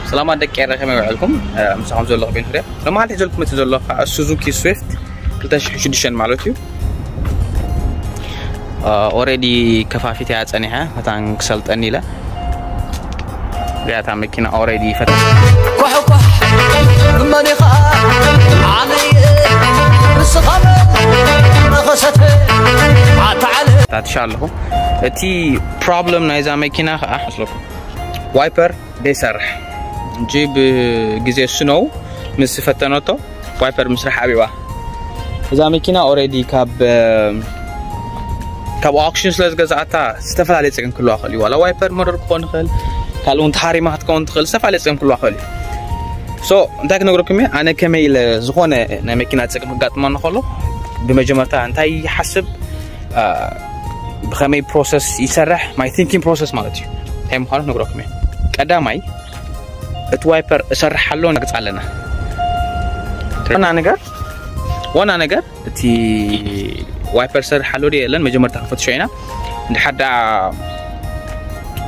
ሰላማት ደቂ ኤረ፣ ከመይ ውዕልኩም? ምሳኹም ዘሎ ከበይን ፍርያ። ሎማዓንቲ ሒዘልኩም እቲ ዘሎ ከዓ ሱዙኪ ስዊፍት ክልተ ሽሕን ሽዱሽተን ማለት እዩ። ኦረዲ ከፋፊት እያ ጸኒሐ፣ መታን ክሰልጠኒ ኢለ። እዚኣታ መኪና ኦረዲ ፈታ ኳሕኳሕ እመኒ ኸዓ ዓነየ ንስኻመ መኸሰተ ኣተዓለ ታትሻ ኣለኹ። እቲ ፕሮብለም ናይዛ መኪና ከዓ መስለኩም ዋይፐር ደይሰርሕ እንጂ ብግዜ ስኖው ምስ ፈተነቶ ዋይፐር ምስራሕ ኣብዋ። እዛ መኪና ኦረዲ ካብ ካብ ኦክሽን ስለ ዝገዛኣታ ዝተፈላለየ ፀገም ክልዋ ክእል እዩ። ዋላ ዋይፐር መረር ክኾን ይኽእል፣ ካልእ እውን ተሃሪማ ክትከውን ትኽእል፣ ዝተፈላለየ ፀገም ክልዋ ክእል እዩ። ሶ እንታይ ክነግረኩም እየ፣ ኣነ ከመይ ኢለ ዝኾነ ናይ መኪና ፀገም ክጋጥመኒ ከሎ ብመጀመርታ እንታይ ይሓስብ፣ ብኸመይ ፕሮሰስ ይሰርሕ፣ ማይ ቲንኪንግ ፕሮሰስ ማለት እዩ። እንታይ ምዃኑ ክነግረኩም እየ። ቀዳማይ እቲ ዋይፐር እሰርሕ ኣሎ ነግጽ ኣለና። ዋና ነገር ዋና ነገር እቲ ዋይፐር ሰርሕ ኣሎ ድየ የለን መጀመርታ ክንፈትሾ ኢና። እንድሓር ደኣ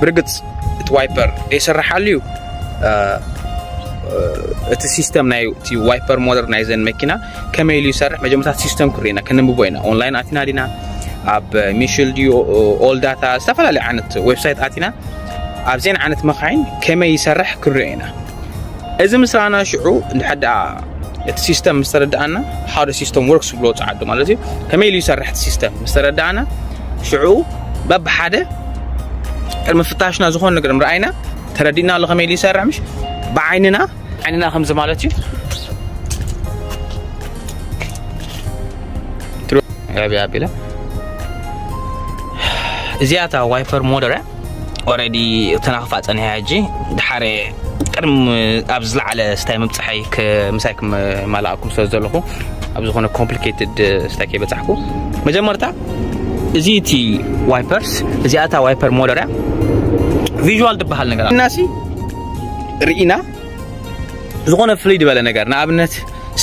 ብርግጽ እቲ ዋይፐር ደይሰርሕ ኣሎ እዩ፣ እቲ ሲስተም ናይ እቲ ዋይፐር ሞተር ናይዘን መኪና ከመይ ኢሉ ይሰርሕ መጀመርታ ሲስተም ክርኢና ከነንብቦ ኢና። ኦንላይን ኣቲና ዲና ኣብ ሚሽል ድዩ ኦል ዳታ ዝተፈላለዩ ዓይነት ዌብሳይት ኣቲና ኣብዘን ዓይነት መኻይን ከመይ ይሰርሕ ክንሪኦ ኢና። እዚ ምስ ረኣና ሽዑ እንድሕር ደኣ እቲ ሲስተም ምስ ተረዳኣና፣ how the system works ዝብሎ ጸዓዱ ማለት እዩ። ከመይ ኢሉ ይሰርሕ እቲ ሲስተም ምስ ተረዳኣና ሽዑ በብሓደ ቅድሚ ፍታሽና ዝኾነ ነገር ምርኣይና ተረዲእና ኣሎ ከመይ ኢሉ ይሰርሕ ምሽ ብዓይንና ዓይንና ከምዚ ማለት እዩ። ያቢ ያቢለ እዚኣታ ዋይፐር ሞደር ኦረዲ ተናኽፋ ጸኒሐ ሕጂ ድሓረ ቅድም ኣብ ዝለዓለ ስታይ ምብፅሐይ ምሳይ ክመላእኩም ስለ ዘለኹ ኣብ ዝኾነ ኮምፕሊኬትድ ስታይ ከይበፃሕኩ መጀመርታ እዚ እቲ ዋይፐርስ እዚኣታ ዋይፐር ሞደር እያ። ቪዥዋል ዝበሃል ነገር እናሲ ርኢና ዝኾነ ፍልይ ዝበለ ነገር ንኣብነት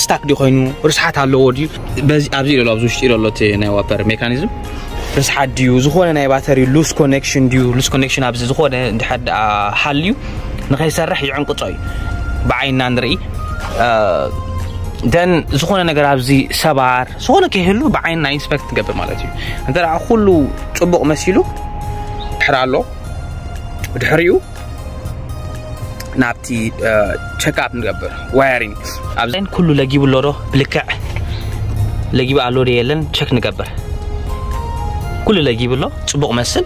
ስታክ ድዩ ኮይኑ ርስሓት ኣለዎ ድዩ በዚ ኣብዚ ኢሎ ኣብዚ ውሽጢ ኢሎ ኣሎ እቲ ናይ ዋፐር ሜካኒዝም ርስሓት ድዩ ዝኾነ ናይ ባተሪ ሉስ ኮኔክሽን ድዩ ሉስ ኮኔክሽን ኣብዚ ዝኾነ እንድሕር ደኣ ሃልዩ ንኸይሰርሕ ይዕንቅጾ እዩ ብዓይንና ንርኢ ደን ዝኾነ ነገር ኣብዚ ሰባር ዝኾነ ከይህሉ ብዓይንና ኢንስፔክት ትገብር ማለት እዩ እንተ ኩሉ ፅቡቕ መሲሉ ድሕር ኣሎ ድሕሪኡ ናብቲ ቸክኣፕ ንገብር ዋያሪንግ ኣብዚ ኩሉ ለጊቡ ኣሎ ዶ ብልክዕ ለጊቡ ኣሎ ዶ የለን ቸክ ንገብር ኩሉ ለጊቡ ኣሎ ፅቡቕ መስል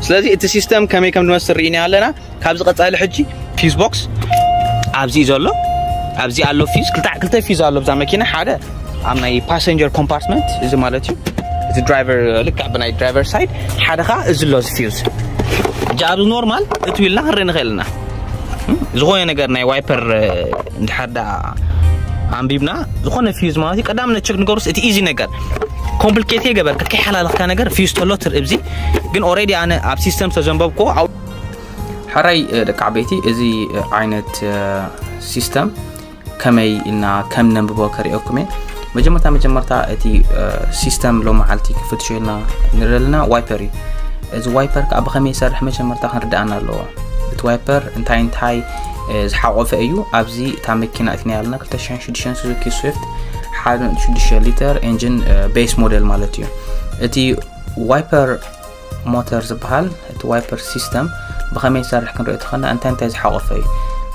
ስለዚ እቲ ሲስተም ከመይ ከም ዝመስል ርኢና ኣለና ካብዚ ቀፃሊ ሕጂ ፊዝ ቦክስ ኣብዚ ዘሎ ኣብዚ ኣሎ ፊዝ ክልተ ክልተ ፊዝ ኣሎ ብዛ መኪና ሓደ ኣብ ናይ ፓሰንጀር ኮምፓርትመንት እዚ ማለት እዩ እቲ ድራይቨር ልክዕ ብናይ ድራይቨር ሳይድ ሓደ ከዓ እዚ ኣሎ እዚ ፊውዝ እጂ ኣብዚ ኖርማል እትው ኢልና ክንርኢ ንኽእል ኢና ዝኾነ ነገር ናይ ዋይፐር እንድሓር ዳ ኣንቢብና ዝኾነ ፊውዝ ማለት እዩ ቀዳምነት ቸክ ንገብርስ እቲ ኢዚ ነገር ኮምፕሊኬት የገበር ከይሓላለኽካ ነገር ፊውዝ ተሎ ትርኢ ብዚ ግን ኦረዲ ኣነ ኣብ ሲስተም ዝተዘንበብኩ ሕራይ ደቂ ዓበይቲ እዚ ዓይነት ሲስተም ከመይ ኢልና ከም ነንብቦ ከርእየኩም እየ መጀመርታ መጀመርታ እቲ ሲስተም ሎመዓልቲ ክፍትሾ ኢልና ንርኢ ኣለና ዋይፐር እዩ እዚ ዋይፐር ከዓ ብኸመይ ይሰርሕ መጀመርታ ክንርዳእና ኣለዎ እቲ ዋይፐር እንታይ እንታይ ዝሓቆፈ እዩ ኣብዚ እታ መኪና እቲና ያለና ክልተ ሽሕን ሽዱሽተን ሱዙኪ ስዊፍት ሓደ ሽዱሽተ ሊተር ኤንጂን ቤስ ሞዴል ማለት እዩ እቲ ዋይፐር ሞተር ዝበሃል እቲ ዋይፐር ሲስተም ብኸመይ ዝሰርሕ ክንርኢ ተኾና እንታይ እንታይ ዝሓቆፈ እዩ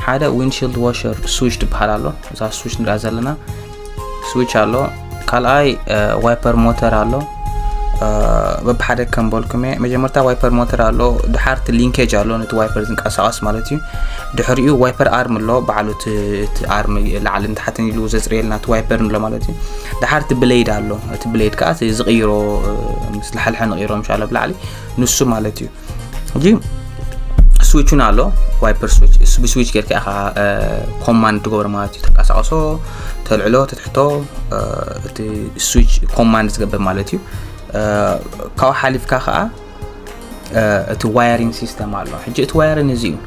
ሓደ ዊንድሽልድ ዋሸር ስዊች ትበሃል ኣሎ እዛ ስዊች ንሪኣ ዘለና ስዊች ኣሎ ካልኣይ ዋይፐር ሞተር ኣሎ በብሓደ ከም በልኩም እየ መጀመርታ ዋይፐር ሞተር ኣሎ ድሓርቲ ሊንኬጅ ኣሎ ነቲ ዋይፐር ዝንቀሳቐስ ማለት እዩ ድሕሪኡ ዋይፐር ኣርም ኣሎ ባዕሉ እቲ ኣርም ላዕልን ታሕትን ኢሉ ዘፅርየልና እቲ ዋይፐር ንሎ ማለት እዩ ድሓርቲ ብሌድ ኣሎ እቲ ብሌድ ከዓ ዝቕይሮ ምስ ላሕልሐ ንቕይሮ ምሻሎ ብላዕሊ ንሱ ማለት እዩ እዚ ስዊች እውን ኣሎ ዋይፐር ስዊች እሱ ብስዊች ጌርካ ኢኻ ኮማንድ ትገብሮ ማለት እዩ ተንቀሳቀሶ ተልዕሎ ተትሕቶ እቲ ስዊች ኮማንድ ትገብር ማለት እዩ ካብኡ ሓሊፍካ ከዓ እቲ ዋየሪንግ ሲስተም ኣሎ ሕጂ እቲ ዋየሪንግ እዚ እዩ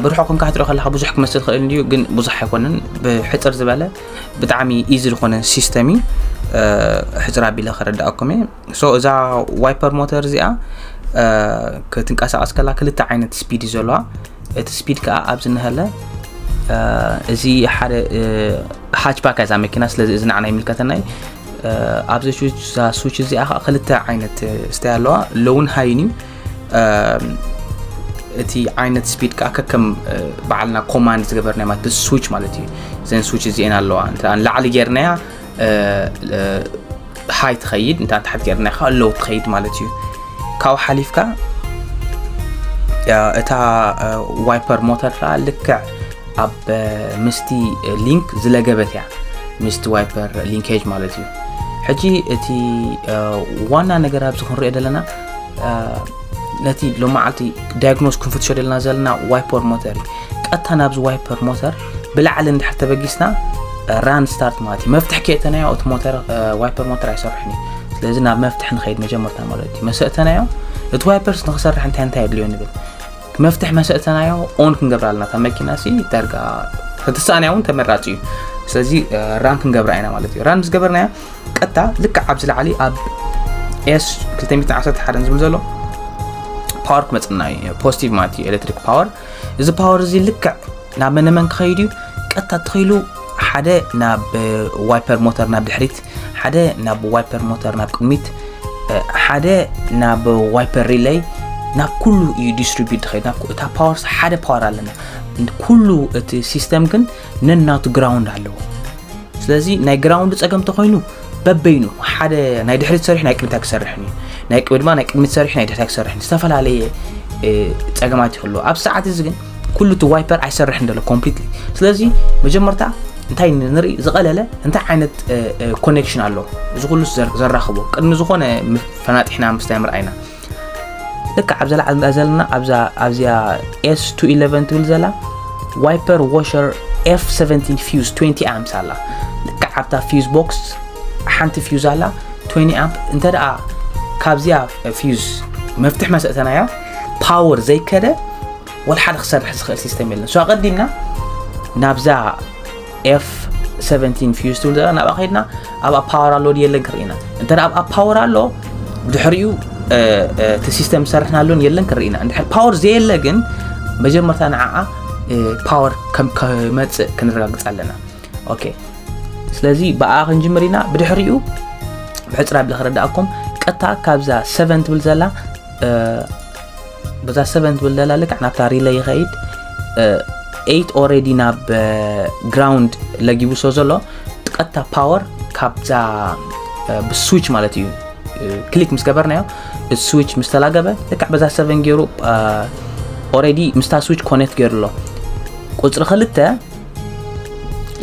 ብርሖ ኮንካ ክትሪኦ ከለካ ብዙሕ ክመስል ክእል እንድዩ ግን ብዙሕ ኣይኮነን ብሕፅር ዝበለ ብጣዕሚ ኢዚ ዝኾነ ሲስተም እዩ ሕፅር ኣቢለ ከረዳእኩም እየ so እዛ ዋይፐር ሞተር እዚኣ ክትንቀሳቀስ ከላ ክልተ ዓይነት ስፒድ እዩ ዘለዋ እቲ ስፒድ ከዓ ኣብዚ እናሃለ እዚ ሓደ ሃችባክ እያ እዛ መኪና። ስለዚ እዚ ንዓና ይምልከተና እዩ። ኣብዚ ስዊች እዚኣ ከዓ ክልተ ዓይነት ስታይ ኣለዋ፣ ሎውን ሃይን እዩ። እቲ ዓይነት ስፒድ ከዓ ከከም በዓልና ኮማንድ ዝገበርና ማለት ስዊች ማለት እዩ። እዘን ስዊች እዚአን ኣለዋ። እንተ ንላዕሊ ጌርናያ ሃይ ትኸይድ፣ እንተ ንታሕቲ ጌርና ከዓ ሎው ትኸይድ ማለት እዩ። ካብኡ ሓሊፍካ እታ ዋይፐር ሞተር ከዓ ልክዕ ኣብ ምስቲ ሊንክ ዝለገበት እያ፣ ምስቲ ዋይፐር ሊንኬጅ ማለት እዩ። ሕጂ እቲ ዋና ነገር ኣብዚ ክንሪኦ ዘለና ነቲ ሎመዓልቲ ዳያግኖስ ክንፍትሾ ደለና ዘለና ዋይፐር ሞተር እዩ። ቀጥታ ናብዚ ዋይፐር ሞተር ብላዕሊ እንድሕር ተበጊስና ራን ስታርት ማለት እዩ። መፍትሕ ከየእተናዮ እቲ ሞተር ዋይፐር ሞተር ኣይሰርሕን እዩ። ስለዚ ናብ መፍትሕ ንኸይድ መጀመርታ ማለት እዩ። መሰእተናዮ እቲ ዋይፐርስ ንክሰርሕ እንታይ እንታይ የድልዮ ንብል። መፍትሕ መሰእተናዮ ኦን ክንገብራ ኣለና። እታ መኪና ሲ ዳርጋ ተተሳእናዮ እውን ተመራፂ እዩ። ስለዚ ራን ክንገብራ ኢና ማለት እዩ። ራን ምስ ገበርናዮ ቀጥታ ልክዕ ኣብዚ ላዕሊ ኣብ ኤስ ክልተ ሚእትን ዓሰርተ ሓደን ዝብል ዘሎ ፓወር ክመፅና እዩ። ፖዚቲቭ ማለት እዩ ኤሌክትሪክ ፓወር። እዚ ፓወር እዚ ልክዕ ናብ መነመን ክኸይድ እዩ? ቀጥታ ተኸይሉ ሓደ ናብ ዋይፐር ሞተር ናብ ድሕሪት፣ ሓደ ናብ ዋይፐር ሞተር ናብ ቅድሚት፣ ሓደ ናብ ዋይፐር ሪለይ፣ ናብ ኩሉ እዩ ዲስትሪቢዩት ዝኸይድ። እታ ፓወር ሓደ ፓወር ኣለና። ኩሉ እቲ ሲስተም ግን ነናቱ ግራውንድ ኣለዎ። ስለዚ ናይ ግራውንድ ፀገም ተኮይኑ በበይኑ ሓደ ናይ ድሕሪት ሰሪሕ ናይ ቅድሚት ክሰርሕን እዩ፣ ናይ ቅድሚ ድማ ናይ ቅድሚት ሰሪሕ ናይ ድሕሪት ክሰርሕን ዝተፈላለየ ፀገማት ይህሉ። ኣብ ሰዓት እዚ ግን ኩሉ እቲ ዋይፐር ኣይሰርሕን ደሎ ኮምፕሊትሊ። ስለዚ መጀመርታ እንታይ ንርኢ ዝቐለለ እንታይ ዓይነት ኮኔክሽን ኣሎ፣ እዚ ኩሉ ዘራኽቦ ቅድሚ ዝኾነ ፈናጢሕና ምስታይ ምርኣይና። ልክዕ ኣብዛ ላዕሊ ንሪኣ ዘለና ኣብዛ ኣብዚኣ ኤስ ቱ ኢለቨን ትብል ዘላ ዋይፐር ዋሸር ኤፍ ሰቨንቲን ፊውዝ ትዌንቲ ኣምፕስ ኣላ። ልክዕ ኣብታ ፊውዝ ቦክስ ሓንቲ ፊውዝ ኣላ ትዌንቲ ኣምፕ። እንተ ደኣ ካብዚኣ ፊውዝ መፍትሕ መሰእተናያ ፓወር ዘይከደ ወላ ሓደ ክሰርሕ ዝኽእል ሲስተም የለን። ሶ ኣቐዲምና ናብዛ ኤፍ ሰቨንቲን ፊውዝ ትብል ዘላ ናብኣ ከይድና ኣብኣ ፓወር ኣሎ ድዩ የለን ክርኢና። እንተ ኣብኣ ፓወር ኣሎ ብድሕሪኡ እቲ ሲስተም ዝሰርሕናሉን የለን ክርኢና። እንድሕር ፓወር ዘየለ ግን መጀመርታ ንዓኣ ፓወር ከም ከመፅእ ክንረጋግፅ ኣለና። ኦኬ፣ ስለዚ ብኣ ክንጅምር ኢና። ብድሕሪኡ ብሕፅር ኣብለ ክረዳእኩም ቀጥታ ካብዛ ሰቨን ትብል ዘላ በዛ ሰቨን ትብል ዘላ ልክዕ ናብታ ሪለይ ይኸይድ። ኤይት ኦረዲ ናብ ግራውንድ ለጊቡ ስለ ዘሎ ቀጥታ ፓወር ካብዛ ብስዊች ማለት እዩ ክሊክ ምስ ገበርናዮ እቲ ስዊች ምስ ተላገበ ልክዕ በዛ ሰቨን ገይሩ ኦረዲ ምስታ ስዊች ኮኔክት ገይሩ ኣሎ። ቁፅሪ ክልተ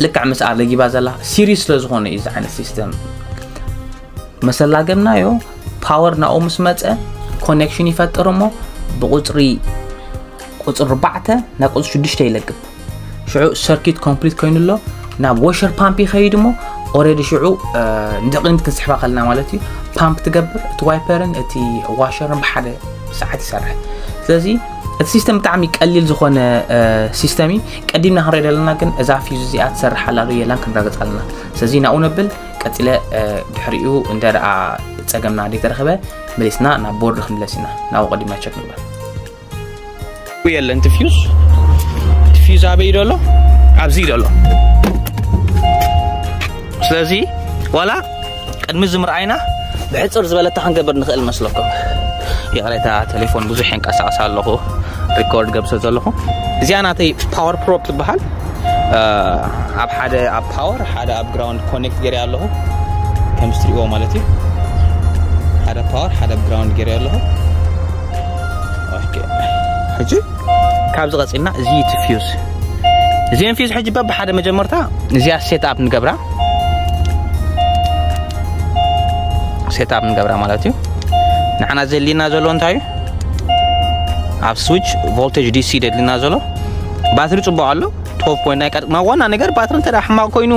ልክዕ ምስኣ ለጊባ ዘላ ሲሪስ ስለ ዝኾነ እዩ እዚ ዓይነት ሲስተም መሰላገምናዮ ፓወር ናብኡ ምስ መፀ ኮኔክሽን ይፈጥር እሞ ብቁፅሪ ቁፅሪ ኣርባዕተ ናብ ቁፅሪ ሽዱሽተ ይለግብ። ሽዑ ሰርኪት ኮምፕሊት ኮይኑ ኣሎ ናብ ወሸር ፓምፕ ይኸይድ እሞ ኦረዲ ሽዑ ንድቕድሚት ክንስሕባ ከልና ማለት እዩ ፓምፕ ትገብር። እቲ ዋይፐርን እቲ ዋሸርን ብሓደ ሰዓት ይሰርሕ። ስለዚ እቲ ሲስተም ብጣዕሚ ቀሊል ዝኾነ ሲስተም እዩ። ቀዲምና ክንሪኦ ዘለና ግን እዛ ፊውዝ እዚኣ ትሰርሕ ኣላ ዶ የላን ክንረግፅ ኣለና። ስለዚ ናብኡ ነብል ቀፂለ ድሕሪኡ እንደ ደኣ ፀገምና ዘይተረኸበ መሊስና ናብ ቦርድ ክንምለስ ኢና። ናብኡ ቀዲምና ቸክ ንግበር። የለን እቲ ፊውዝ እቲ ፊውዝ ኣበይ ደሎ ኣብዚ ደሎ። ስለዚ ዋላ ቅድሚ ዝምርኣይና ብሕፅር ዝበለታ ክንገብር ንኽእል መስለኩም። ይቕሬታ ቴሌፎን ብዙሕ የንቀሳቐስ ኣለኹ ሪኮርድ ገብሰ ዘለኹ። እዚኣ ናተይ ፓወር ፕሮብ ትበሃል። ኣብ ሓደ ኣብ ፓወር ሓደ ኣብ ግራውንድ ኮኔክት ገይረ ኣለኹ ከም ስትሪኦ ማለት እዩ። ሓደ ፓወር ሓደ ኣብ ግራውንድ ገይረ ኣለኹ። ሕጂ ካብዚ ቀፂልና እዚ እቲ ፊውዝ እዚን ፊውዝ ሕጂ በብ ሓደ መጀመርታ እዚኣ ሴት ኣፕ ንገብራ ሴት ኣፕ ንገብራ ማለት እዩ። ንዓና ዘድልየና ዘሎ እንታይ እዩ? ኣብ ስዊች ቮልቴጅ ዲሲ ደድልና ዘሎ ባትሪ ፅቡቅ ኣሎ። ቶፕ ፖይንት ናይ ቀጥ ናብ ዋና ነገር ባትሪ እንተ ሕማቅ ኮይኑ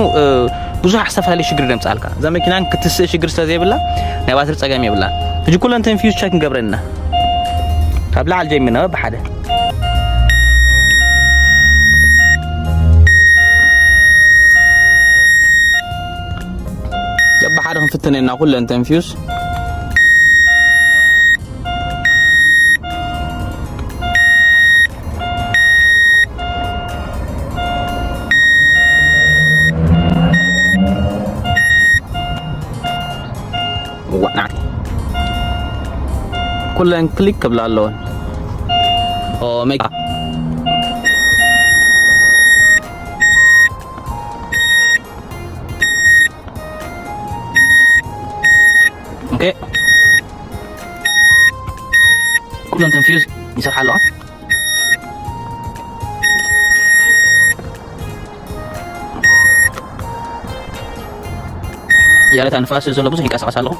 ብዙሕ ዝተፈላለየ ሽግር ደምፃልካ እዛ መኪና ክትስእ ሽግር ስለ ዘይብላ ናይ ባትሪ ፀገም የብላ። ሕጂ ኩለን ተን ፊውዝ ቸክ ንገብረና ካብ ላዕሊ ጀሚርና ብሓደ በብሓደ ክንፍትን ኢና ኩለን ተን ፊውዝ። ኩለን ክሊክ ክብላ ኣለወን። ኦ ሜጋ ኦኬ። ኩለን ተን ፊውዝ ይሰርሓ ኣለዋ። ያለታ ንፋስ ዘሎ ብዙሕ ይንቀሳቐስ ኣለኹ።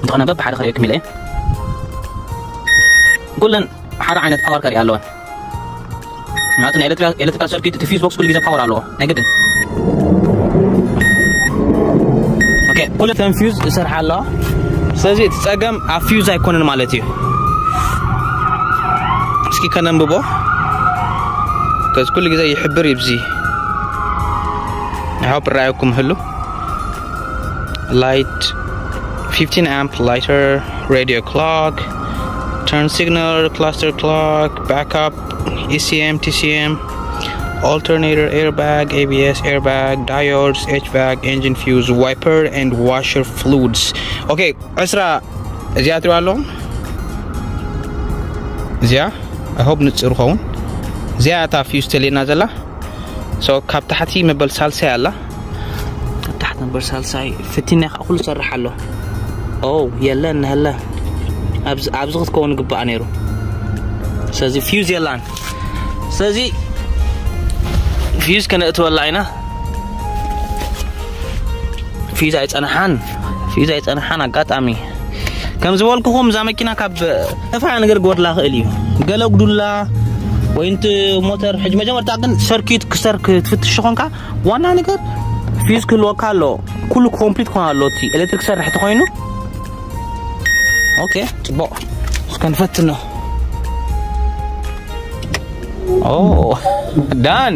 እንተኾነ በብ ሓደ ከርእየኩም ኢለ እየ። ኩለን ሓደ ዓይነት ፓወር ከርእያ ኣለወን። ምክንያቱ ናይ ኤሌክትሪካል ሰርኪት እቲ ፊውዝ ቦክስ ኩሉ ግዜ ፓወር ኣለዎ ናይ ግድን። ኦኬ፣ ኩለተን ፊውዝ ይሰርሓ ኣለዋ። ስለዚ እቲ ጸገም ኣብ ፊውዝ ኣይኮነን ማለት እዩ። እስኪ ከነንብቦ። ከዚ ኩሉ ግዜ ይሕብር ይብዚ። I hope ራእየኩም ህሉ። Light, fifteen amp lighter, radio clock, turn signal, cluster clock, backup, E C M, T C M, alternator, airbag, A B S, airbag, diodes, H vac, engine fuse, wiper, and washer fluids. Okay, ዕስራ እዚኣ ትሪእዋ ኣለኹም። እዚኣ I hope ንጽር ኸውን። እዚኣ እታ ፊውዝ ተልየና ዘላ። So ካብ ታሕቲ መበል ሳልሳይ ኣላ። ካብ ታሕቲ መበል ሳልሳይ ፍቲና ከዓ ኩሉ ሰርሕ ኣሎ። ኦ የለ እንሀለ ኣብዚ ኣብዚ ክትከውን ግባኣ ነይሩ። ስለዚ ፊውዝ የላን። ስለዚ ፊውዝ ከነእትወላ ኢና። ፊውዝ ኣይጸንሓን። ፊውዝ ኣይጸንሓን ኣጋጣሚ ከም ዝበልኩኹም እዛ መኪና ካብ ተፋያ ነገር ክጎድላ ክእል እዩ። ገለ ጉዱላ ወይ ንቲ ሞተር ሕጂ መጀመርታ ግን ሰርኪት ክሰርክ ትፍትሽ ኾንካ ዋና ነገር ፊውዝ ክህልወካ ኣሎ። ኩሉ ኮምፕሊት ክኾን ኣሎ እቲ ኤሌክትሪክ ሰርሕ ተኾይኑ። ኦኬ ጽቡቕ እስከ ንፈትኖ። ኦ ዳን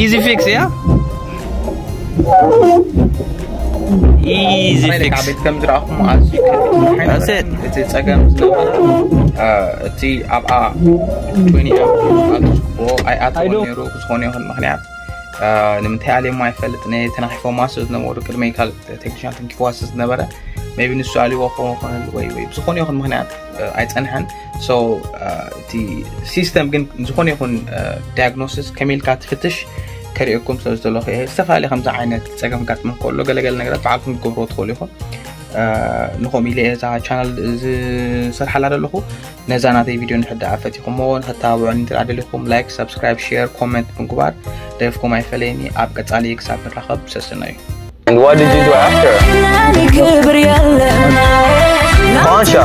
ኢዚ ፊክስ ያ ኢዚ ፊክስ። ቤት ከም ዝረኣኹም ኣዝዩ That's it። እቲ ጸገም ዝነበረ እ፣ እቲ ኣብኣ ትዌንቲ ኣምፕ ኣትዎ ኣይኣትዎ I don't- ነይሩ ብዝኾነ ይኹን ምክንያት እ፣ ንምንታይ ኣልየሞ ኣይፈልጥ ነ ተናኺፎማ ስለ ዝነበሩ ቅድመይ ካልእ ቴክኒሽያን ተንኪፍዋ ስለ ዝነበረ maybe ንሱ ኣልይዎ ክኸውን ይኽእል ወይ ወይ ብዝኾነ ይኹን ምክንያት እ፣ ኣይጸንሐን። So እ፣ እቲ ሲስተም ግን ዝኾነ ይኹን ዳያግኖሲስ ከመይ ኢልካ ትፍትሽ ከርእየኩም ስለ ዝደለኹ እየ። ዝተፈላለየ ከምዚ ዓይነት ጸገም ጋጥመን ከሎ ገለገለ ነገራት ባዕልኩም ክትገብርዎ ትኽእሉ ኢኹም። እ፣ ንኸምኡ ኢለ እየ እዛ ቻነል ዝሰርሓላ ዘለኹ። ነዛ ናተይ ቪድዮ እንድሕር ደኣ ፈቲኹምዎ ንኸተባብዑኒ እንተ ደኣ ደሊኹም ላይክ፣ ሳብስክራይብ፣ ሼር፣ ኮመንት ብምግባር ደገፍኩም ኣይፈለየኒ። ኣብ ቀጻሊ ክሳብ ንራኸብ ሰስናዩ። And what did you do after? ክብር የለ Concha.